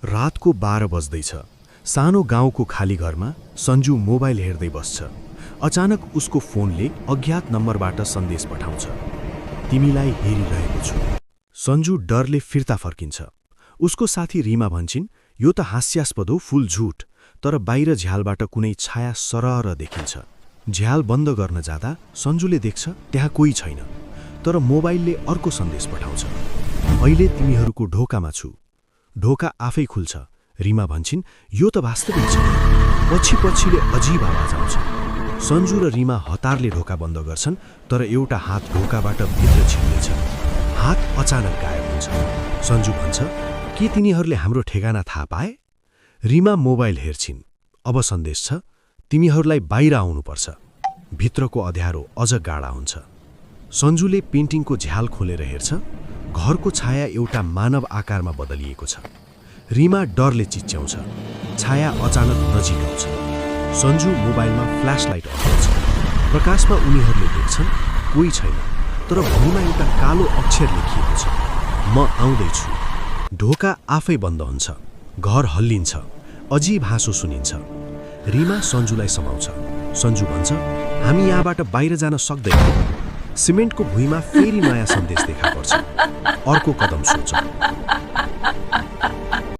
रातको 12 बज्दैछ। सानो गाउँको खाली घरमा सञ्जु मोबाइल हेर्दै बस्छ। अचानक उसको फोनले अज्ञात नम्बरबाट सन्देश पठाउँछ। तिमीलाई हेरिरहेको छु। सञ्जु डरले फिर्ता फर्किन्छ। उसको साथी रिमा भन्छन्, यो त हास्यास्पद हो, फुल झुट। तर बाहिर झ्यालबाट कुनै छाया सरर देखिन्छ। झ्याल बन्द गर्न जाँदा सञ्जुले देख्छ त्यहाँ कोही छैन। तर मोबाइलले अर्को सन्देश पठाउँछ, अहिले तिमीहरूको ढोकामा छु। ढोका आफै खुल्छ। रिमा भन्छन्, यो त वास्तविक छ। पछि-पछिले अजीब आवाज आउँछ। सञ्जु र रिमा हतारले ढोका बन्द गर्छन्, तर एउटा हात ढोकाबाट भित्र छिर्दैछ। हात अचानक गायब हुन्छ। सञ्जु भन्छ, के तिनीहरूले हाम्रो ठेगाना थाहा पाए? रिमा मोबाइल हेर्छिन्। अब सन्देश छ, तिमीहरूलाई बाहिर आउनुपर्छ। भित्रको अँध्यारो अझ गाढा हुन्छ। सञ्जुले पेन्टिङको झ्याल खोलेर हेर्छ। घरको छाया एउटा मानव आकारमा बदलिएको छ। रिमा डरले चिच्याउँछ। छाया अचानक नजिक आउँछ। सञ्जु मोबाइलमा फ्ल्यासलाइट अन गर्छ। प्रकाशमा उनीहरूले देख्छन् कोही छैन, तर भुइँमा एउटा कालो अक्षर लेखिएको छ, म आउँदैछु। ढोका आफै बन्द हुन्छ। घर हल्लिन्छ। अजीब हाँसो सुनिन्छ। रिमा सञ्जुलाई समाउँछ। सञ्जु भन्छ, हामी यहाँबाट बाहिर जान सक्दैनौँ। सिमेन्टको भुइँमा फेरि नयाँ सन्देश देखा पर्छ। अर्को कदम सोच।